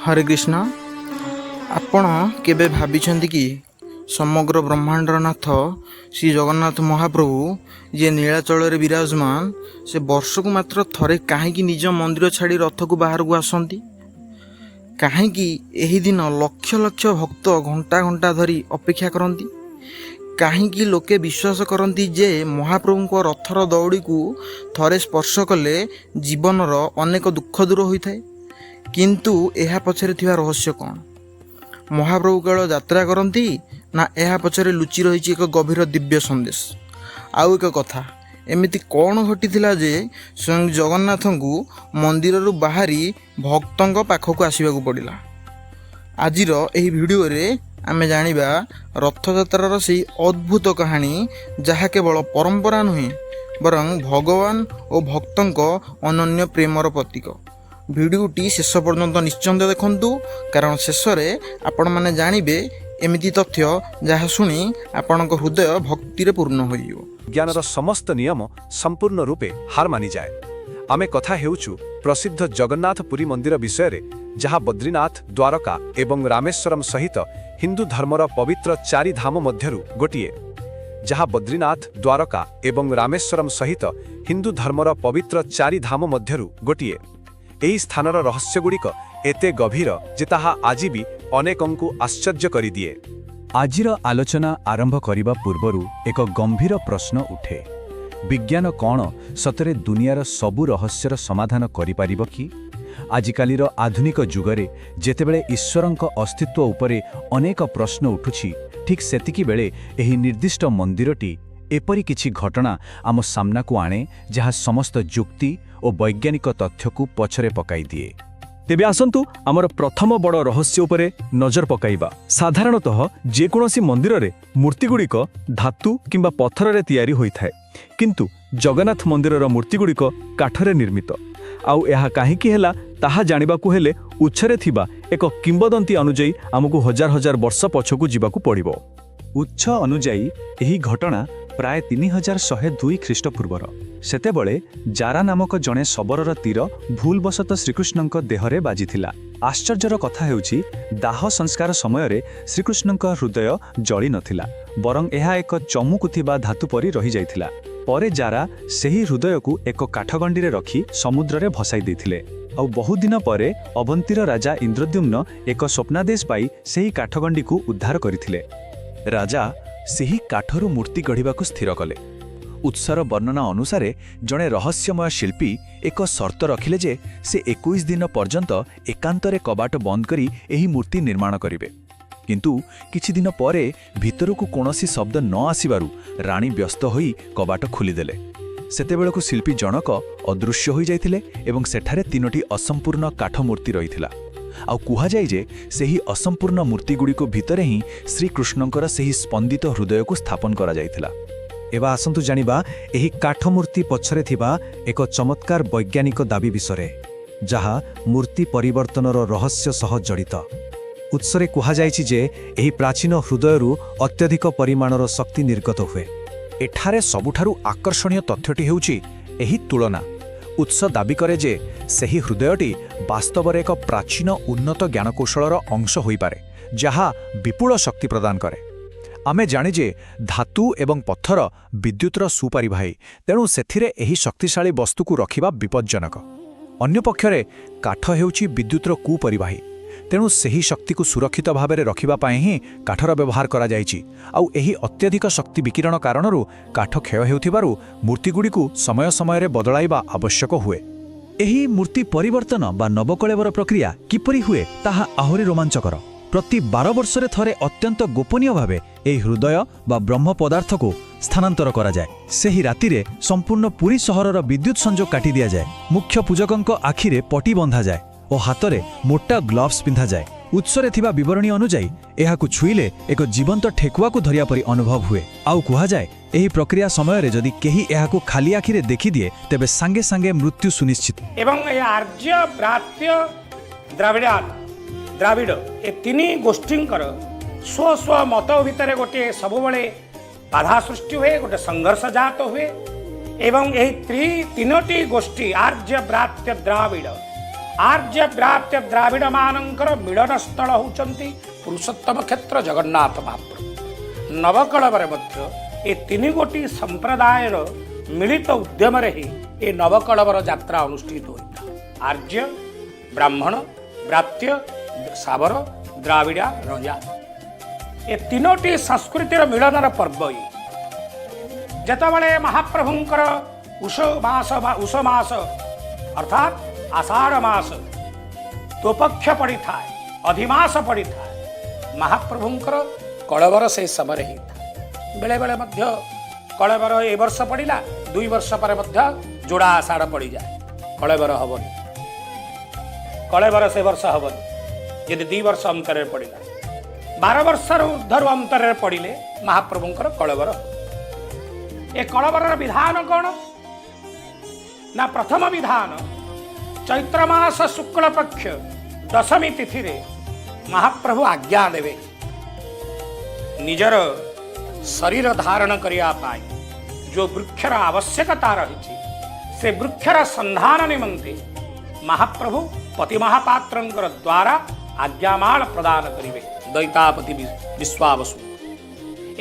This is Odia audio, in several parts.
ହରେ କୃଷ୍ଣ। ଆପଣ କେବେ ଭାବିଛନ୍ତି କି, ସମଗ୍ର ବ୍ରହ୍ମାଣ୍ଡର ନାଥ ଶ୍ରୀ ଜଗନ୍ନାଥ ମହାପ୍ରଭୁ, ଯିଏ ନୀଳାଚଳରେ ବିରାଜମାନ, ସେ ବର୍ଷକୁ ମାତ୍ର ଥରେ କାହିଁକି ନିଜ ମନ୍ଦିର ଛାଡ଼ି ରଥକୁ ବାହାରକୁ ଆସନ୍ତି? କାହିଁକି ଏହି ଦିନ ଲକ୍ଷ ଲକ୍ଷ ଭକ୍ତ ଘଣ୍ଟା ଘଣ୍ଟା ଧରି ଅପେକ୍ଷା କରନ୍ତି? କାହିଁକି ଲୋକେ ବିଶ୍ୱାସ କରନ୍ତି ଯେ ମହାପ୍ରଭୁଙ୍କ ରଥର ଦଉଡ଼ିକୁ ଥରେ ସ୍ପର୍ଶ କଲେ ଜୀବନର ଅନେକ ଦୁଃଖ ଦୂର ହୋଇଥାଏ? କିନ୍ତୁ ଏହା ପଛରେ ଥିବା ରହସ୍ୟ କ'ଣ? ମହାପ୍ରଭୁ କେବଳ ଯାତ୍ରା କରନ୍ତି ନା ଏହା ପଛରେ ଲୁଚି ରହିଛି ଏକ ଗଭୀର ଦିବ୍ୟ ସନ୍ଦେଶ? ଆଉ ଏକ କଥା, ଏମିତି କ'ଣ ଘଟିଥିଲା ଯେ ସ୍ୱୟଂ ଜଗନ୍ନାଥଙ୍କୁ ମନ୍ଦିରରୁ ବାହାରି ଭକ୍ତଙ୍କ ପାଖକୁ ଆସିବାକୁ ପଡ଼ିଲା? ଆଜିର ଏହି ଭିଡ଼ିଓରେ ଆମେ ଜାଣିବା ରଥଯାତ୍ରାର ସେଇ ଅଦ୍ଭୁତ କାହାଣୀ, ଯାହା କେବଳ ପରମ୍ପରା ନୁହେଁ, ବରଂ ଭଗବାନ ଓ ଭକ୍ତଙ୍କ ଅନନ୍ୟ ପ୍ରେମର ପ୍ରତୀକ। ଭିଡ଼ିଓଟି ଶେଷ ପର୍ଯ୍ୟନ୍ତ ନିଶ୍ଚୟ ଦେଖନ୍ତୁ, କାରଣ ଶେଷରେ ଆପଣମାନେ ଜାଣିବେ ଏମିତି ତଥ୍ୟ, ଯାହା ଶୁଣି ଆପଣଙ୍କ ହୃଦୟ ଭକ୍ତିରେ ପୂର୍ଣ୍ଣ ହୋଇଯିବ। ବିଜ୍ଞାନର ସମସ୍ତ ନିୟମ ସମ୍ପୂର୍ଣ୍ଣ ରୂପେ ହାର ମାନିଯାଏ। ଆମେ କଥା ହେଉଛୁ ପ୍ରସିଦ୍ଧ ଜଗନ୍ନାଥ ପୁରୀ ମନ୍ଦିର ବିଷୟରେ, ଯାହା ବଦ୍ରୀନାଥ, ଦ୍ୱାରକା ଏବଂ ରାମେଶ୍ୱରମ ସହିତ ହିନ୍ଦୁ ଧର୍ମର ପବିତ୍ର ଚାରି ଧାମ ମଧ୍ୟରୁ ଗୋଟିଏ। ଯାହା ବଦ୍ରୀନାଥ, ଦ୍ୱାରକା ଏବଂ ରାମେଶ୍ୱରମ ସହିତ ହିନ୍ଦୁ ଧର୍ମର ପବିତ୍ର ଚାରି ଧାମ ମଧ୍ୟରୁ ଗୋଟିଏ। ଏହି ସ୍ଥାନର ରହସ୍ୟଗୁଡ଼ିକ ଏତେ ଗଭୀର ଯେ ତାହା ଆଜି ବି ଅନେକଙ୍କୁ ଆଶ୍ଚର୍ଯ୍ୟ କରିଦିଏ। ଆଜିର ଆଲୋଚନା ଆରମ୍ଭ କରିବା ପୂର୍ବରୁ ଏକ ଗମ୍ଭୀର ପ୍ରଶ୍ନ ଉଠେ। ବିଜ୍ଞାନ କ'ଣ ସତରେ ଦୁନିଆର ସବୁ ରହସ୍ୟର ସମାଧାନ କରିପାରିବ କି? ଆଜିକାଲିର ଆଧୁନିକ ଯୁଗରେ ଯେତେବେଳେ ଈଶ୍ୱରଙ୍କ ଅସ୍ତିତ୍ୱ ଉପରେ ଅନେକ ପ୍ରଶ୍ନ ଉଠୁଛି, ଠିକ୍ ସେତିକି ବେଳେ ଏହି ନିର୍ଦ୍ଦିଷ୍ଟ ମନ୍ଦିରଟି ଏପରି କିଛି ଘଟଣା ଆମ ସାମ୍ନାକୁ ଆଣେ, ଯାହା ସମସ୍ତ ଯୁକ୍ତି ଓ ବୈଜ୍ଞାନିକ ତଥ୍ୟକୁ ପଛରେ ପକାଇଦିଏ। ତେବେ ଆସନ୍ତୁ, ଆମର ପ୍ରଥମ ବଡ଼ ରହସ୍ୟ ଉପରେ ନଜର ପକାଇବା। ସାଧାରଣତଃ ଯେକୌଣସି ମନ୍ଦିରରେ ମୂର୍ତ୍ତିଗୁଡ଼ିକ ଧାତୁ କିମ୍ବା ପଥରରେ ତିଆରି ହୋଇଥାଏ, କିନ୍ତୁ ଜଗନ୍ନାଥ ମନ୍ଦିରର ମୂର୍ତ୍ତିଗୁଡ଼ିକ କାଠରେ ନିର୍ମିତ। ଆଉ ଏହା କାହିଁକି ହେଲା, ତାହା ଜାଣିବାକୁ ହେଲେ ଉତ୍ସରେ ଥିବା ଏକ କିମ୍ବଦନ୍ତୀ ଅନୁଯାୟୀ ଆମକୁ ହଜାର ହଜାର ବର୍ଷ ପଛକୁ ଯିବାକୁ ପଡ଼ିବ। ଉତ୍ସ ଅନୁଯାୟୀ ଏହି ଘଟଣା ପ୍ରାୟ 3102 ଖ୍ରୀଷ୍ଟପୂର୍ବର। ସେତେବେଳେ ଜାରା ନାମକ ଜଣେ ଶବରର ତୀର ଭୁଲବଶତଃ ଶ୍ରୀକୃଷ୍ଣଙ୍କ ଦେହରେ ବାଜିଥିଲା। ଆଶ୍ଚର୍ଯ୍ୟର କଥା ହେଉଛି, ଦାହ ସଂସ୍କାର ସମୟରେ ଶ୍ରୀକୃଷ୍ଣଙ୍କ ହୃଦୟ ଜଳି ନଥିଲା, ବରଂ ଏହା ଏକ ଚମକୁଥିବା ଧାତୁ ପରି ରହିଯାଇଥିଲା। ପରେ ଜାରା ସେହି ହୃଦୟକୁ ଏକ କାଠଗଣ୍ଡିରେ ରଖି ସମୁଦ୍ରରେ ଭସାଇ ଦେଇଥିଲେ। ଆଉ ବହୁଦିନ ପରେ ଅବନ୍ତୀର ରାଜା ଇନ୍ଦ୍ରଦ୍ୟୁମ୍ନ ଏକ ସ୍ୱପ୍ନାଦେଶ ପାଇ ସେହି କାଠଗଣ୍ଡିକୁ ଉଦ୍ଧାର କରିଥିଲେ। ରାଜା ସେହି କାଠରୁ ମୂର୍ତ୍ତି ଗଢ଼ିବାକୁ ସ୍ଥିର କଲେ। ଉତ୍ସର ବର୍ଣ୍ଣନା ଅନୁସାରେ ଜଣେ ରହସ୍ୟମୟ ଶିଳ୍ପୀ ଏକ ସର୍ତ୍ତ ରଖିଲେ ଯେ ସେ 21 ଦିନ ପର୍ଯ୍ୟନ୍ତ ଏକାନ୍ତରେ କବାଟ ବନ୍ଦ କରି ଏହି ମୂର୍ତ୍ତି ନିର୍ମାଣ କରିବେ। କିନ୍ତୁ କିଛି ଦିନ ପରେ ଭିତରକୁ କୌଣସି ଶବ୍ଦ ନ ଆସିବାରୁ ରାଣୀ ବ୍ୟସ୍ତ ହୋଇ କବାଟ ଖୋଲିଦେଲେ। ସେତେବେଳକୁ ଶିଳ୍ପୀ ଜଣକ ଅଦୃଶ୍ୟ ହୋଇଯାଇଥିଲେ ଏବଂ ସେଠାରେ ତିନୋଟି ଅସମ୍ପୂର୍ଣ୍ଣ କାଠ ମୂର୍ତ୍ତି ରହିଥିଲା। ଆଉ କୁହାଯାଏ ଯେ ସେହି ଅସମ୍ପୂର୍ଣ୍ଣ ମୂର୍ତ୍ତିଗୁଡ଼ିକୁ ଭିତରେ ହିଁ ଶ୍ରୀକୃଷ୍ଣଙ୍କର ସେହି ସ୍ପନ୍ଦିତ ହୃଦୟକୁ ସ୍ଥାପନ କରାଯାଇଥିଲା। ଏବେ ଆସନ୍ତୁ ଜାଣିବା ଏହି କାଠମୂର୍ତ୍ତି ପଛରେ ଥିବା ଏକ ଚମତ୍କାର ବୈଜ୍ଞାନିକ ଦାବି ବିଷୟରେ, ଯାହା ମୂର୍ତ୍ତି ପରିବର୍ତ୍ତନର ରହସ୍ୟ ସହ ଜଡ଼ିତ। ଉତ୍ସରେ କୁହାଯାଇଛି ଯେ ଏହି ପ୍ରାଚୀନ ହୃଦୟରୁ ଅତ୍ୟଧିକ ପରିମାଣର ଶକ୍ତି ନିର୍ଗତ ହୁଏ। ଏଠାରେ ସବୁଠାରୁ ଆକର୍ଷଣୀୟ ତଥ୍ୟଟି ହେଉଛି ଏହି ତୁଳନା। ଉତ୍ସ ଦାବି କରେ ଯେ ସେହି ହୃଦୟଟି ବାସ୍ତବରେ ଏକ ପ୍ରାଚୀନ ଉନ୍ନତ ଜ୍ଞାନକୌଶଳର ଅଂଶ ହୋଇପାରେ, ଯାହା ବିପୁଳ ଶକ୍ତି ପ୍ରଦାନ କରେ। ଆମେ ଜାଣେ ଯେ ଧାତୁ ଏବଂ ପଥର ବିଦ୍ୟୁତର ସୁପରିବାହୀ, ତେଣୁ ସେଥିରେ ଏହି ଶକ୍ତିଶାଳୀ ବସ୍ତୁକୁ ରଖିବା ବିପଜ୍ଜନକ। ଅନ୍ୟପକ୍ଷରେ କାଠ ହେଉଛି ବିଦ୍ୟୁତର କୁପରିବାହୀ, ତେଣୁ ସେହି ଶକ୍ତିକୁ ସୁରକ୍ଷିତ ଭାବରେ ରଖିବା ପାଇଁ ହିଁ କାଠର ବ୍ୟବହାର କରାଯାଇଛି। ଆଉ ଏହି ଅତ୍ୟଧିକ ଶକ୍ତି ବିକିରଣ କାରଣରୁ କାଠ କ୍ଷୟ ହେଉଥିବାରୁ ମୂର୍ତ୍ତିଗୁଡ଼ିକୁ ସମୟ ସମୟରେ ବଦଳାଇବା ଆବଶ୍ୟକ ହୁଏ। ଏହି ମୂର୍ତ୍ତି ପରିବର୍ତ୍ତନ ବା ନବକଳେବର ପ୍ରକ୍ରିୟା କିପରି ହୁଏ, ତାହା ଆହୁରି ରୋମାଞ୍ଚକର। ପ୍ରତି 12 ବର୍ଷରେ ଥରେ ଅତ୍ୟନ୍ତ ଗୋପନୀୟ ଭାବେ ଏହି ହୃଦୟ ବା ବ୍ରହ୍ମ ପଦାର୍ଥକୁ ସ୍ଥାନାନ୍ତର କରାଯାଏ। ସେହି ରାତିରେ ସମ୍ପୂର୍ଣ୍ଣ ପୁରୀ ସହରର ବିଦ୍ୟୁତ୍ ସଂଯୋଗ କାଟି ଦିଆଯାଏ। ମୁଖ୍ୟ ପୂଜକଙ୍କ ଆଖିରେ ପଟି ବନ୍ଧାଯାଏ ଓ ହାତରେ ମୋଟା ଗ୍ଲୋଭ୍ସ ପିନ୍ଧାଯାଏ। ଉତ୍ସରେ ଥିବା ବିବରଣୀ ଅନୁଯାୟୀ ଏହାକୁ ଛୁଇଁଲେ ଏକ ଜୀବନ୍ତ ଠେକୁଆକୁ ଧରିବା ପରି ଅନୁଭବ ହୁଏ। ଆଉ କୁହାଯାଏ, ଏହି ପ୍ରକ୍ରିୟା ସମୟରେ ଯଦି କେହି ଏହାକୁ ଖାଲି ଆଖିରେ ଦେଖିଦିଏ, ତେବେ ସାଙ୍ଗେ ସାଙ୍ଗେ ମୃତ୍ୟୁ ସୁନିଶ୍ଚିତ। ଏବଂ ଏ ଆର୍ଯ୍ୟ, ବ୍ରାତ୍ୟ, ଦ୍ରାବିଡ଼ ଏ ତିନି ଗୋଷ୍ଠୀଙ୍କର ସ୍ୱ ସ୍ୱ ମତ ଭିତରେ ଗୋଟିଏ ସବୁବେଳେ ବାଧା ସୃଷ୍ଟି ହୁଏ, ଗୋଟେ ସଂଘର୍ଷ ଜାତ ହୁଏ ଏବଂ ଏହି ତିନୋଟି ଗୋଷ୍ଠୀ, ଆର୍ଯ୍ୟ, ବ୍ରାତ୍ୟ, ଦ୍ରାବିଡ଼ ଆର୍ଯ୍ୟ ବ୍ରାତ୍ୟ ଦ୍ରାବିଡ଼ମାନଙ୍କର ମିଳନ ସ୍ଥଳ ହେଉଛନ୍ତି ପୁରୁଷୋତ୍ତମ କ୍ଷେତ୍ର ଜଗନ୍ନାଥ ମହାପ୍ରଭୁ। ନବକଳେବରେ ମଧ୍ୟ ଏ ତିନି ଗୋଟି ସମ୍ପ୍ରଦାୟର ମିଳିତ ଉଦ୍ୟମରେ ହିଁ ଏ ନବକଳେବର ଯାତ୍ରା ଅନୁଷ୍ଠିତ ହୋଇଥାଏ। ଆର୍ଯ୍ୟ, ବ୍ରାହ୍ମଣ, ବ୍ରାତ୍ୟ, ଶାବର, ଦ୍ରାବିଡ଼ା, ରଜା, ଏ ତିନୋଟି ସଂସ୍କୃତିର ମିଳନର ପର୍ବ ଇଏ। ଯେତେବେଳେ ମହାପ୍ରଭୁଙ୍କର ଉଷ ମାସ ବା ଉଷ ମାସ ଅର୍ଥାତ୍ ଆଷାଢ଼ ମାସ ଦ୍ୱିପକ୍ଷ ପଡ଼ିଥାଏ, ଅଧିମାସ ପଡ଼ିଥାଏ, ମହାପ୍ରଭୁଙ୍କର କଳେବର ସେଇ ସମୟରେ ହେଇଥାଏ। ବେଳେବେଳେ ମଧ୍ୟ କଳେବର ଏ ବର୍ଷ ପଡ଼ିଲା, 2 ବର୍ଷ ପରେ ମଧ୍ୟ ଯୋଡ଼ା ଆଷାଢ଼ ପଡ଼ିଯାଏ, କଳେବର ହେବନି। କଳେବର ସେ ବର୍ଷ ହେବନି ଯଦି 2 ବର୍ଷ ଅନ୍ତରରେ ପଡ଼ିଲା। 12 ବର୍ଷରୁ ଉର୍ଦ୍ଧ୍ୱରୁ ଅନ୍ତରରେ ପଡ଼ିଲେ ମହାପ୍ରଭୁଙ୍କର କଳେବର ହେବ। ଏ କଳେବରର ବିଧାନ କ'ଣ ନା, ପ୍ରଥମ ବିଧାନ, ଚୈତ୍ର ମାସ ଶୁକ୍ଳ ପକ୍ଷ ଦଶମୀ ତିଥିରେ ମହାପ୍ରଭୁ ଆଜ୍ଞା ଦେବେ ନିଜର ଶରୀର ଧାରଣ କରିବା ପାଇଁ ଯେଉଁ ବୃକ୍ଷର ଆବଶ୍ୟକତା ରହିଛି, ସେ ବୃକ୍ଷର ସନ୍ଧାନ ନିମନ୍ତେ ମହାପ୍ରଭୁ ପତି ମହାପାତ୍ରଙ୍କର ଦ୍ୱାରା ଆଜ୍ଞାମାଳ ପ୍ରଦାନ କରିବେ ଦୈତାପତି ବିଶ୍ୱାବସୁ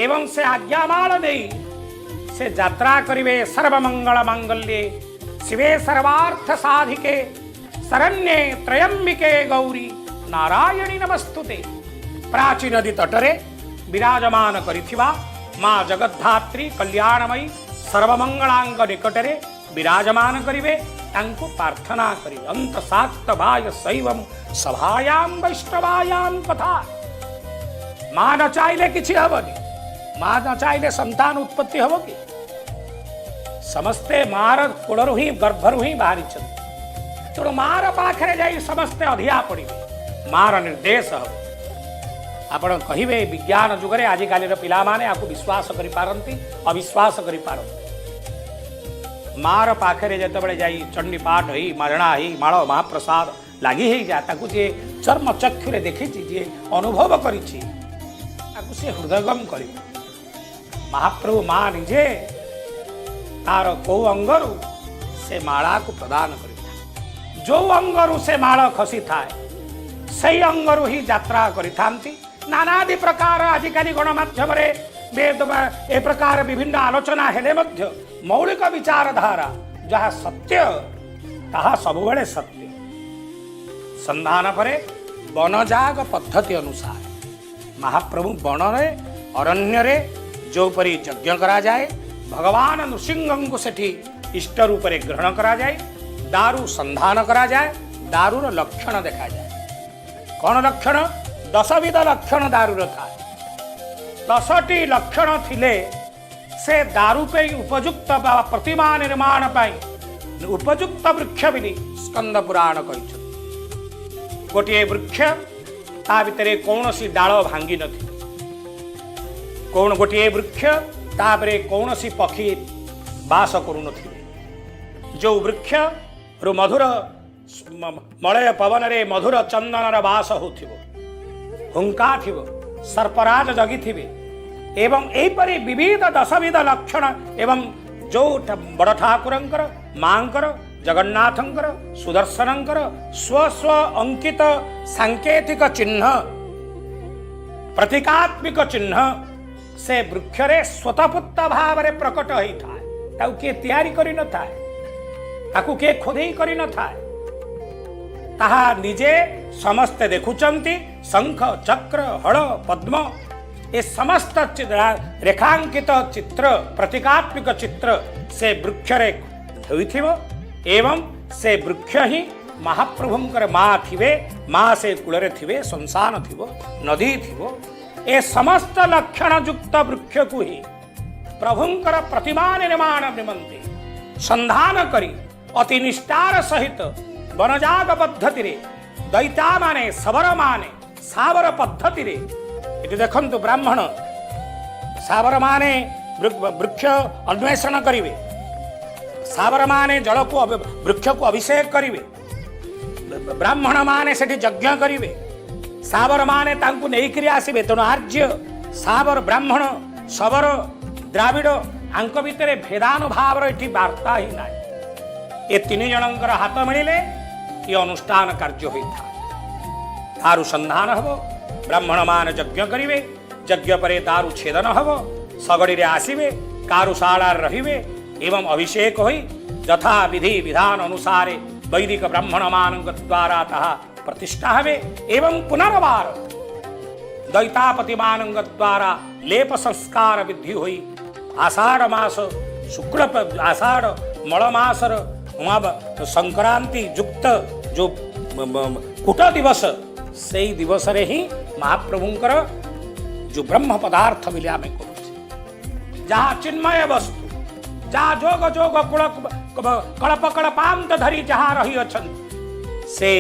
ଏବଂ ସେ ଆଜ୍ଞାମାଳ ନେଇ ସେ ଯାତ୍ରା କରିବେ। ସର୍ବମଙ୍ଗଳ ମାଙ୍ଗଲ୍ୟେ ଶିବେ ସର୍ବାର୍ଥ ସାଧିକେ ଶରଣ୍ୟେ ତ୍ରୟମ୍ବିକେ ଗୌରୀ ନାରାୟଣୀ ନମସ୍ତୁତେ। ପ୍ରାଚୀ ନଦୀ ତଟରେ ବିରାଜମାନ କରିଥିବା ମା ଜଗଦ୍ଧାତ୍ରୀ କଲ୍ୟାଣମୟୀ ସର୍ବମଙ୍ଗଳାଙ୍କ ନିକଟରେ ବିରାଜମାନ କରିବେ, ତାଙ୍କୁ ପ୍ରାର୍ଥନା କରିବେ। ଅନ୍ତ ଶାକ୍ତ ବାୟ ଶୈବମ ସଭାୟାମ ବୈଷ୍ଣବାୟାମ କଥା। ମା ନ ଚାହିଁଲେ କିଛି ହେବନି। ମା ନ ଚାହିଁଲେ ସନ୍ତାନ ଉତ୍ପତ୍ତି ହେବ କି? ସମସ୍ତେ ମାର କୋଳରୁ ହିଁ, ଗର୍ଭରୁ ହିଁ ବାହାରିଛନ୍ତି। ତେଣୁ ମାର ପାଖରେ ଯାଇ ସମସ୍ତେ ଅଧିଆ ପଡ଼ିବେ, ମାର ନିର୍ଦ୍ଦେଶ ହେବ। ଆପଣ କହିବେ, ବିଜ୍ଞାନ ଯୁଗରେ ଆଜିକାଲିର ପିଲାମାନେ ଆକୁ ବିଶ୍ୱାସ କରିପାରନ୍ତି, ଅବିଶ୍ୱାସ କରିପାରନ୍ତି। ମାର ପାଖରେ ଯେତେବେଳେ ଯାଇ ଚଣ୍ଡୀପାଠ ହେଇ, ମାରଣା ହେଇ, ମାଳ ମହାପ୍ରସାଦ ଲାଗି ହେଇଯାଏ, ତାକୁ ଯିଏ ଚର୍ମ ଚକ୍ଷୁରେ ଦେଖିଛି, ଯିଏ ଅନୁଭବ କରିଛି, ତାକୁ ସେ ହୃଦୟଙ୍ଗମ କରିବ। ମହାପ୍ରଭୁ ମା ନିଜେ ତାର କୋଉ ଅଙ୍ଗରୁ ସେ ମାଳାକୁ ପ୍ରଦାନ କରିଥାଏ। ଯୋଉ ଅଙ୍ଗରୁ ସେ ମାଳ ଖସିଥାଏ, ସେଇ ଅଙ୍ଗରୁ ହିଁ ଯାତ୍ରା କରିଥାନ୍ତି। ନାନାଦି ପ୍ରକାର ଆଜିକାଲି ଗଣମାଧ୍ୟମରେ ଏ ପ୍ରକାର ବିଭିନ୍ନ ଆଲୋଚନା ହେଲେ ମଧ୍ୟ ମୌଳିକ ବିଚାରଧାରା ଯାହା ସତ୍ୟ, ତାହା ସବୁବେଳେ ସତ୍ୟ। ସନ୍ଧାନ ପରେ ବନଯାଗ ପଦ୍ଧତି ଅନୁସାରେ ମହାପ୍ରଭୁ ବଣରେ, ଅରଣ୍ୟରେ ଯେଉଁପରି ଯଜ୍ଞ କରାଯାଏ, ଭଗବାନ ନୃସିଂହଙ୍କୁ ସେଠି ଇଷ୍ଟ ରୂପରେ ଗ୍ରହଣ କରାଯାଏ, ଦାରୁ ସନ୍ଧାନ କରାଯାଏ, ଦାରୁର ଲକ୍ଷଣ ଦେଖାଯାଏ। କ'ଣ ଲକ୍ଷଣ? ଦଶବିଧ ଲକ୍ଷଣ ଦାରୁର ଥାଏ। 10ଟି ଲକ୍ଷଣ ଥିଲେ ସେ ଦାରୁ ପାଇଁ ଉପଯୁକ୍ତ ବା ପ୍ରତିମା ନିର୍ମାଣ ପାଇଁ ଉପଯୁକ୍ତ ବୃକ୍ଷ ବୋଲି ସ୍କନ୍ଦ ପୁରାଣ କହିଛନ୍ତି। ଗୋଟିଏ ବୃକ୍ଷ, ତା ଭିତରେ କୌଣସି ଡାଳ ଭାଙ୍ଗି ନଥିବ। କୌଣ ଗୋଟିଏ ବୃକ୍ଷ, ତାପରେ କୌଣସି ପକ୍ଷୀ ବାସ କରୁନଥିବେ। ଯେଉଁ ବୃକ୍ଷରୁ ମଧୁର ମଳୟ ପବନରେ ମଧୁର ଚନ୍ଦନର ବାସ ହେଉଥିବ, ହୁଙ୍କା ଥିବ, ସର୍ପରାଜ ଜଗିଥିବେ ଏବଂ ଏହିପରି ବିବିଧ ଦଶବିଧ ଲକ୍ଷଣ ଏବଂ ଯେଉଁ ବଡ଼ ଠାକୁରଙ୍କର, ମାଙ୍କର, ଜଗନ୍ନାଥଙ୍କର, ସୁଦର୍ଶନଙ୍କର ସ୍ୱ ସ୍ୱ ଅଙ୍କିତ ସାଙ୍କେତିକ ଚିହ୍ନ, ପ୍ରତୀକାତ୍ମିକ ଚିହ୍ନ ସେ ବୃକ୍ଷରେ ସ୍ୱତଃସ୍ଫୂର୍ତ୍ତ ଭାବରେ ପ୍ରକଟ ହୋଇଥାଏ। ତାକୁ କିଏ ତିଆରି କରିନଥାଏ, ତାକୁ କିଏ ଖୋଦେଇ କରିନଥାଏ, ତାହା ନିଜେ ସମସ୍ତେ ଦେଖୁଛନ୍ତି। ଶଙ୍ଖ, ଚକ୍ର, ହଳ, ପଦ୍ମ ଏ ସମସ୍ତ ରେଖାଙ୍କିତ ଚିତ୍ର, ପ୍ରତୀକାତ୍ମିକ ଚିତ୍ର ସେ ବୃକ୍ଷରେ ହୋଇଥିବ ଏବଂ ସେ ବୃକ୍ଷ ହିଁ ମହାପ୍ରଭୁଙ୍କର ମା ଥିବେ, ମା ସେ କୂଳରେ ଥିବେ, ଶ୍ମଶାନ ଥିବ, ନଦୀ ଥିବ। ଏ ସମସ୍ତ ଲକ୍ଷଣଯୁକ୍ତ ବୃକ୍ଷକୁ ହିଁ ପ୍ରଭୁଙ୍କର ପ୍ରତିମା ନିର୍ମାଣ ନିମନ୍ତେ ସନ୍ଧାନ କରି ଅତି ନିଷ୍ଠାର ସହିତ ବନଯାଗ ପଦ୍ଧତିରେ ଦୈତାମାନେ, ଶବରମାନେ ଶାବର ପଦ୍ଧତିରେ, ଏଠି ଦେଖନ୍ତୁ, ବ୍ରାହ୍ମଣ ଶାବରମାନେ ବୃକ୍ଷ ଅନ୍ୱେଷଣ କରିବେ, ଶାବରମାନେ ଜଳକୁ ବୃକ୍ଷକୁ ଅଭିଷେକ କରିବେ, ବ୍ରାହ୍ମଣମାନେ ସେଠି ଯଜ୍ଞ କରିବେ, ଶାବରମାନେ ତାଙ୍କୁ ନେଇକରି ଆସିବେ। ତେଣୁ ଆର୍ଯ୍ୟ, ଶାବର, ବ୍ରାହ୍ମଣ, ଶବର, ଦ୍ରାବିଡ଼ ଆଙ୍କ ଭିତରେ ଭେଦାନୁଭାବର ଏଠି ବାର୍ତ୍ତା ହିଁ ନାହିଁ। ଏ ତିନି ଜଣଙ୍କର ହାତ ମିଳିଲେ ଏ ଅନୁଷ୍ଠାନ କାର୍ଯ୍ୟ ହୋଇଥାଏ। ଦାରୁ ସନ୍ଧାନ ହେବ, ବ୍ରାହ୍ମଣମାନେ ଯଜ୍ଞ କରିବେ, ଯଜ୍ଞ ପରେ ଦାରୁ ଛେଦନ ହେବ, ଶଗଡ଼ିରେ ଆସିବେ, କାରୁଶାଳାରେ ରହିବେ ଏବଂ ଅଭିଷେକ ହୋଇ ଯଥା ବିଧି ବିଧାନ ଅନୁସାରେ ବୈଦିକ ବ୍ରାହ୍ମଣମାନଙ୍କ ଦ୍ୱାରା ତାହା ପ୍ରତିଷ୍ଠା ହେବେ ଏବଂ ପୁନର୍ବାର ଦୈତାପତିମାନଙ୍କ ଦ୍ୱାରା ଲେପ ସଂସ୍କାର ବିଧି ହୋଇ ଆଷାଢ଼ ମାସ ଶୁକ୍ଳ ଆଷାଢ଼ ମଳ ମାସର ସଂକ୍ରାନ୍ତି ଯୁକ୍ତ ଯେଉଁ କୂଟ ଦିବସ, ସେଇ ଦିବସରେ ହିଁ ମହାପ୍ରଭୁଙ୍କର ଯେଉଁ ବ୍ରହ୍ମ ପଦାର୍ଥ ବୋଲି ଆମେ କହୁଛେ, ଯାହା ଚିନ୍ମୟ ବସ୍ତୁ, ଯାହା ଯୋଗ ଯୋଗ କୂଳ କଳ୍ପ କଳ୍ପାନ୍ତ ଧରି ଯାହା ରହିଅଛନ୍ତି, ସେ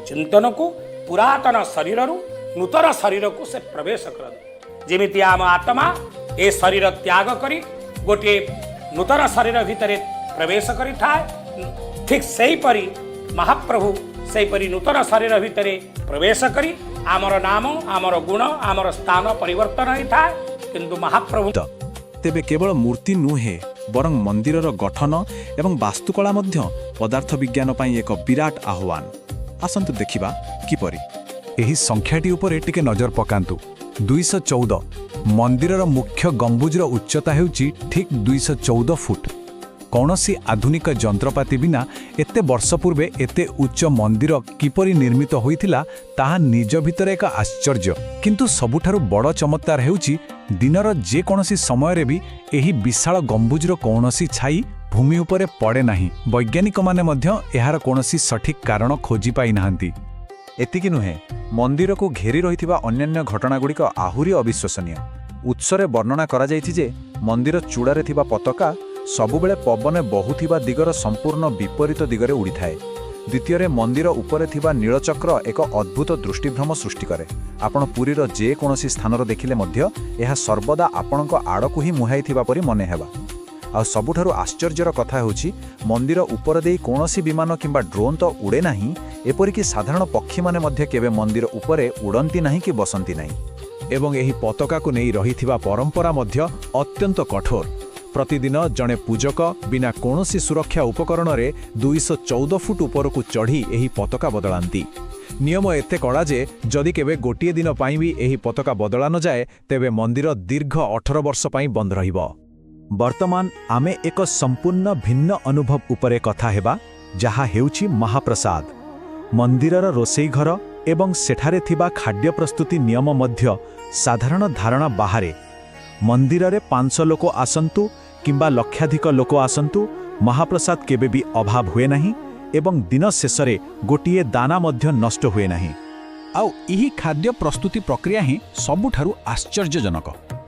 ଚିନ୍ତନକୁ ପୁରାତନ ଶରୀରରୁ ନୂତନ ଶରୀରକୁ ସେ ପ୍ରବେଶ କରନ୍ତି। ଯେମିତି ଆମ ଆତ୍ମା ଏ ଶରୀର ତ୍ୟାଗ କରି ଗୋଟିଏ ନୂତନ ଶରୀର ଭିତରେ ପ୍ରବେଶ କରିଥାଏ, ଠିକ୍ ସେହିପରି ମହାପ୍ରଭୁ ସେହିପରି ନୂତନ ଶରୀର ଭିତରେ ପ୍ରବେଶ କରି ଆମର ନାମ, ଆମର ଗୁଣ, ଆମର ସ୍ଥାନ ପରିବର୍ତ୍ତନ ହୋଇଥାଏ, କିନ୍ତୁ ମହାପ୍ରଭୁ ତେବେ କେବଳ ମୂର୍ତ୍ତି ନୁହେଁ, ବରଂ ମନ୍ଦିରର ଗଠନ ଏବଂ ବାସ୍ତୁକଳା ମଧ୍ୟ ପଦାର୍ଥ ବିଜ୍ଞାନ ପାଇଁ ଏକ ବିରାଟ ଆହ୍ୱାନ। ଆସନ୍ତୁ ଦେଖିବା କିପରି। ଏହି ସଂଖ୍ୟାଟି ଉପରେ ଟିକେ ନଜର ପକାନ୍ତୁ, 214। ମନ୍ଦିରର ମୁଖ୍ୟ ଗମ୍ବୁଜର ଉଚ୍ଚତା ହେଉଛି ଠିକ୍ 214 ଫୁଟ। କୌଣସି ଆଧୁନିକ ଯନ୍ତ୍ରପାତି ବିନା ଏତେ ବର୍ଷ ପୂର୍ବେ ଏତେ ଉଚ୍ଚ ମନ୍ଦିର କିପରି ନିର୍ମିତ ହୋଇଥିଲା, ତାହା ନିଜ ଭିତରେ ଏକ ଆଶ୍ଚର୍ଯ୍ୟ। କିନ୍ତୁ ସବୁଠାରୁ ବଡ଼ ଚମତ୍କାର ହେଉଛି, ଦିନର ଯେକୌଣସି ସମୟରେ ବି ଏହି ବିଶାଳ ଗମ୍ବୁଜର କୌଣସି ଛାଇ ଭୂମି ଉପରେ ପଡ଼େ ନାହିଁ। ବୈଜ୍ଞାନିକମାନେ ମଧ୍ୟ ଏହାର କୌଣସି ସଠିକ୍ କାରଣ ଖୋଜି ପାଇନାହାନ୍ତି। ଏତିକି ନୁହେଁ, ମନ୍ଦିରକୁ ଘେରି ରହିଥିବା ଅନ୍ୟାନ୍ୟ ଘଟଣାଗୁଡ଼ିକ ଆହୁରି ଅବିଶ୍ୱସନୀୟ। ଉତ୍ସରେ ବର୍ଣ୍ଣନା କରାଯାଇଛି ଯେ ମନ୍ଦିର ଚୂଡ଼ାରେ ଥିବା ପତାକା ସବୁବେଳେ ପବନ ବହୁଥିବା ଦିଗର ସମ୍ପୂର୍ଣ୍ଣ ବିପରୀତ ଦିଗରେ ଉଡ଼ିଥାଏ। ଦ୍ୱିତୀୟରେ, ମନ୍ଦିର ଉପରେ ଥିବା ନୀଳଚକ୍ର ଏକ ଅଦ୍ଭୁତ ଦୃଷ୍ଟିଭ୍ରମ ସୃଷ୍ଟି କରେ। ଆପଣ ପୁରୀର ଯେକୌଣସି ସ୍ଥାନର ଦେଖିଲେ ମଧ୍ୟ ଏହା ସର୍ବଦା ଆପଣଙ୍କ ଆଡ଼କୁ ହିଁ ମୁହାଁଇଥିବା ପରି ମନେ ହେବା। ଆଉ ସବୁଠାରୁ ଆଶ୍ଚର୍ଯ୍ୟର କଥା ହେଉଛି, ମନ୍ଦିର ଉପର ଦେଇ କୌଣସି ବିମାନ କିମ୍ବା ଡ୍ରୋନ୍ ତ ଉଡ଼େ ନାହିଁ, ଏପରିକି ସାଧାରଣ ପକ୍ଷୀମାନେ ମଧ୍ୟ କେବେ ମନ୍ଦିର ଉପରେ ଉଡ଼ନ୍ତି ନାହିଁ କି ବସନ୍ତି ନାହିଁ। ଏବଂ ଏହି ପତାକାକୁ ନେଇ ରହିଥିବା ପରମ୍ପରା ମଧ୍ୟ ଅତ୍ୟନ୍ତ କଠୋର। ପ୍ରତିଦିନ ଜଣେ ପୂଜକ ବିନା କୌଣସି ସୁରକ୍ଷା ଉପକରଣରେ 214 ଫୁଟ ଉପରକୁ ଚଢ଼ି ଏହି ପତାକା ବଦଳାନ୍ତି। ନିୟମ ଏତେ କଡ଼ା ଯେ ଯଦି କେବେ ଗୋଟିଏ ଦିନ ପାଇଁ ବି ଏହି ପତାକା ବଦଳା ନଯାଏ, ତେବେ ମନ୍ଦିର ଦୀର୍ଘ 18 ବର୍ଷ ପାଇଁ ବନ୍ଦ ରହିବ। ବର୍ତ୍ତମାନ ଆମେ ଏକ ସମ୍ପୂର୍ଣ୍ଣ ଭିନ୍ନ ଅନୁଭବ ଉପରେ କଥା ହେବା, ଯାହା ହେଉଛି ମହାପ୍ରସାଦ। ମନ୍ଦିରର ରୋଷେଇ ଘର ଏବଂ ସେଠାରେ ଥିବା ଖାଦ୍ୟ ପ୍ରସ୍ତୁତି ନିୟମ ମଧ୍ୟ ସାଧାରଣ ଧାରଣା ବାହାରେ। ମନ୍ଦିରରେ 500 ଲୋକ ଆସନ୍ତୁ କିମ୍ବା ଲକ୍ଷାଧିକ ଲୋକ ଆସନ୍ତୁ, ମହାପ୍ରସାଦ କେବେ ବି ଅଭାବ ହୁଏ ନାହିଁ ଏବଂ ଦିନ ଶେଷରେ ଗୋଟିଏ ଦାନା ମଧ୍ୟ ନଷ୍ଟ ହୁଏ ନାହିଁ। ଆଉ ଏହି ଖାଦ୍ୟ ପ୍ରସ୍ତୁତି ପ୍ରକ୍ରିୟା ହିଁ ସବୁଠାରୁ ଆଶ୍ଚର୍ଯ୍ୟଜନକ।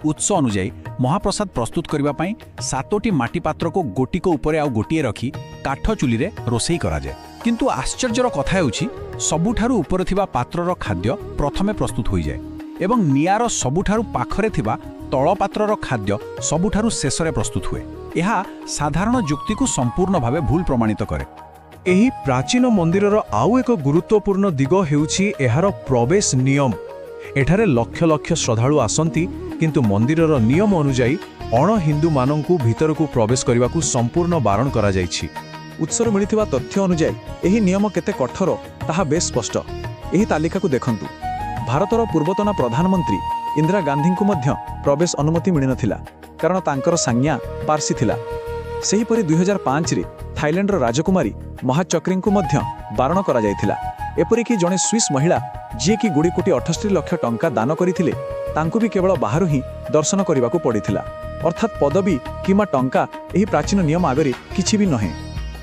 ଉତ୍ସ ଅନୁଯାୟୀ, ମହାପ୍ରସାଦ ପ୍ରସ୍ତୁତ କରିବା ପାଇଁ ସାତୋଟି ମାଟି ପାତ୍ରକୁ ଗୋଟିକ ଉପରେ ଆଉ ଗୋଟିଏ ରଖି କାଠ ଚୁଲିରେ ରୋଷେଇ କରାଯାଏ। କିନ୍ତୁ ଆଶ୍ଚର୍ଯ୍ୟର କଥା ହେଉଛି, ସବୁଠାରୁ ଉପରେ ଥିବା ପାତ୍ରର ଖାଦ୍ୟ ପ୍ରଥମେ ପ୍ରସ୍ତୁତ ହୋଇଯାଏ ଏବଂ ନିଆଁର ସବୁଠାରୁ ପାଖରେ ଥିବା ତଳ ପାତ୍ରର ଖାଦ୍ୟ ସବୁଠାରୁ ଶେଷରେ ପ୍ରସ୍ତୁତ ହୁଏ। ଏହା ସାଧାରଣ ଯୁକ୍ତିକୁ ସମ୍ପୂର୍ଣ୍ଣ ଭାବେ ଭୁଲ ପ୍ରମାଣିତ କରେ। ଏହି ପ୍ରାଚୀନ ମନ୍ଦିରର ଆଉ ଏକ ଗୁରୁତ୍ୱପୂର୍ଣ୍ଣ ଦିଗ ହେଉଛି ଏହାର ପ୍ରବେଶ ନିୟମ। ଏଠାରେ ଲକ୍ଷ ଲକ୍ଷ ଶ୍ରଦ୍ଧାଳୁ ଆସନ୍ତି, କିନ୍ତୁ ମନ୍ଦିରର ନିୟମ ଅନୁଯାୟୀ ଅଣହିନ୍ଦୁମାନଙ୍କୁ ଭିତରକୁ ପ୍ରବେଶ କରିବାକୁ ସମ୍ପୂର୍ଣ୍ଣ ବାରଣ କରାଯାଇଛି। ଉତ୍ସରୁ ମିଳିଥିବା ତଥ୍ୟ ଅନୁଯାୟୀ ଏହି ନିୟମ କେତେ କଠୋର, ତାହା ବେଶ୍ ସ୍ପଷ୍ଟ। ଏହି ତାଲିକାକୁ ଦେଖନ୍ତୁ। ଭାରତର ପୂର୍ବତନ ପ୍ରଧାନମନ୍ତ୍ରୀ ଇନ୍ଦିରା ଗାନ୍ଧୀଙ୍କୁ ମଧ୍ୟ ପ୍ରବେଶ ଅନୁମତି ମିଳିନଥିଲା, କାରଣ ତାଙ୍କର ସାଙ୍ଗ୍ୟା ପାର୍ସି ଥିଲା। ସେହିପରି 2005ରେ ଥାଇଲାଣ୍ଡର ରାଜକୁମାରୀ ମହାଚକ୍ରୀଙ୍କୁ ମଧ୍ୟ ବାରଣ କରାଯାଇଥିଲା। ଏପରିକି ଜଣେ ସ୍ୱିସ୍ ମହିଳା, ଯିଏକି 2 କୋଟି 68 ଲକ୍ଷ ଟଙ୍କା ଦାନ କରିଥିଲେ, ତାଙ୍କୁ ବି କେବଳ ବାହାରୁ ହିଁ ଦର୍ଶନ କରିବାକୁ ପଡ଼ିଥିଲା। ଅର୍ଥାତ୍ ପଦବୀ କିମ୍ବା ଟଙ୍କା ଏହି ପ୍ରାଚୀନ ନିୟମ ଆଗରେ କିଛି ବି ନୁହେଁ।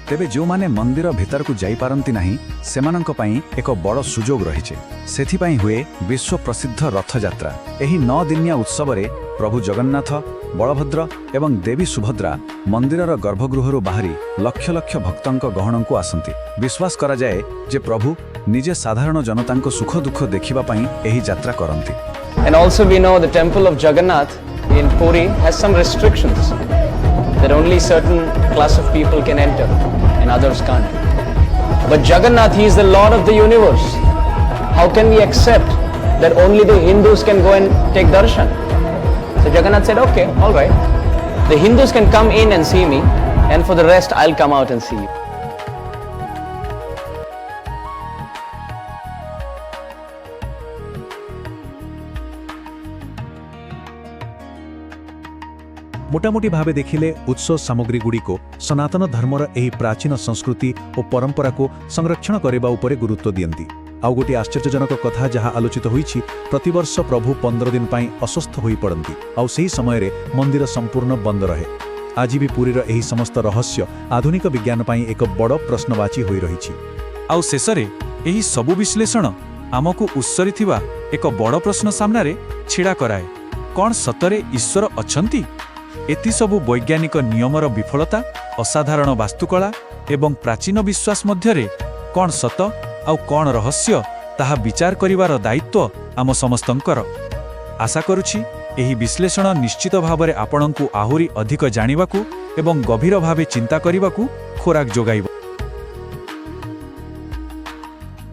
ତେବେ ଯେଉଁମାନେ ମନ୍ଦିର ଭିତରକୁ ଯାଇପାରନ୍ତି ନାହିଁ, ସେମାନଙ୍କ ପାଇଁ ଏକ ବଡ଼ ସୁଯୋଗ ରହିଛି। ସେଥିପାଇଁ ହୁଏ ବିଶ୍ୱ ପ୍ରସିଦ୍ଧ ରଥଯାତ୍ରା। ଏହି 9 ଦିନିଆ ଉତ୍ସବରେ ପ୍ରଭୁ ଜଗନ୍ନାଥ, ବଳଭଦ୍ର ଏବଂ ଦେବୀ ସୁଭଦ୍ରା ମନ୍ଦିରର ଗର୍ଭଗୃହରୁ ବାହାରି ଲକ୍ଷ ଲକ୍ଷ ଭକ୍ତଙ୍କ ଗହଣକୁ ଆସନ୍ତି। ବିଶ୍ୱାସ କରାଯାଏ ଯେ ପ୍ରଭୁ ନିଜେ ସାଧାରଣ ଜନତାଙ୍କ ସୁଖ ଦୁଃଖ ଦେଖିବା ପାଇଁ ଏହି ଯାତ୍ରା କରନ୍ତି। And also, we know the temple of Jagannath in Puri has some restrictions that only certain class of people can enter and others can't. But Jagannath, he is the Lord of the universe. How can we accept that only the Hindus can go and take darshan? So Jagannath said, "Okay, all right. The Hindus can come in and see me, and for the rest, I'll come out and see you." ମୋଟାମୋଟି ଭାବେ ଦେଖିଲେ ଉତ୍ସ ସାମଗ୍ରୀଗୁଡ଼ିକ ସନାତନ ଧର୍ମର ଏହି ପ୍ରାଚୀନ ସଂସ୍କୃତି ଓ ପରମ୍ପରାକୁ ସଂରକ୍ଷଣ କରିବା ଉପରେ ଗୁରୁତ୍ୱ ଦିଅନ୍ତି। ଆଉ ଗୋଟିଏ ଆଶ୍ଚର୍ଯ୍ୟଜନକ କଥା ଯାହା ଆଲୋଚିତ ହୋଇଛି, ପ୍ରତିବର୍ଷ ପ୍ରଭୁ 15 ଦିନ ପାଇଁ ଅସୁସ୍ଥ ହୋଇପଡ଼ନ୍ତି, ଆଉ ସେହି ସମୟରେ ମନ୍ଦିର ସମ୍ପୂର୍ଣ୍ଣ ବନ୍ଦ ରହେ। ଆଜି ବି ପୁରୀର ଏହି ସମସ୍ତ ରହସ୍ୟ ଆଧୁନିକ ବିଜ୍ଞାନ ପାଇଁ ଏକ ବଡ଼ ପ୍ରଶ୍ନବାଚୀ ହୋଇ ରହିଛି। ଆଉ ଶେଷରେ ଏହି ସବୁ ବିଶ୍ଳେଷଣ ଆମକୁ ଉତ୍ସରେ ଥିବା ଏକ ବଡ଼ ପ୍ରଶ୍ନ ସାମ୍ନାରେ ଛିଡ଼ା କରାଏ। କ'ଣ ସତରେ ଈଶ୍ୱର ଅଛନ୍ତି? ଏଥିସବୁ ବୈଜ୍ଞାନିକ ନିୟମର ବିଫଳତା, ଅସାଧାରଣ ବାସ୍ତୁକଳା ଏବଂ ପ୍ରାଚୀନ ବିଶ୍ୱାସ ମଧ୍ୟରେ କ'ଣ ସତ ଆଉ କ'ଣ ରହସ୍ୟ, ତାହା ବିଚାର କରିବାର ଦାୟିତ୍ୱ ଆମ ସମସ୍ତଙ୍କର। ଆଶା କରୁଛି ଏହି ବିଶ୍ଳେଷଣ ନିଶ୍ଚିତ ଭାବରେ ଆପଣଙ୍କୁ ଆହୁରି ଅଧିକ ଜାଣିବାକୁ ଏବଂ ଗଭୀର ଭାବେ ଚିନ୍ତା କରିବାକୁ ଖୋରାକ ଯୋଗାଇବ।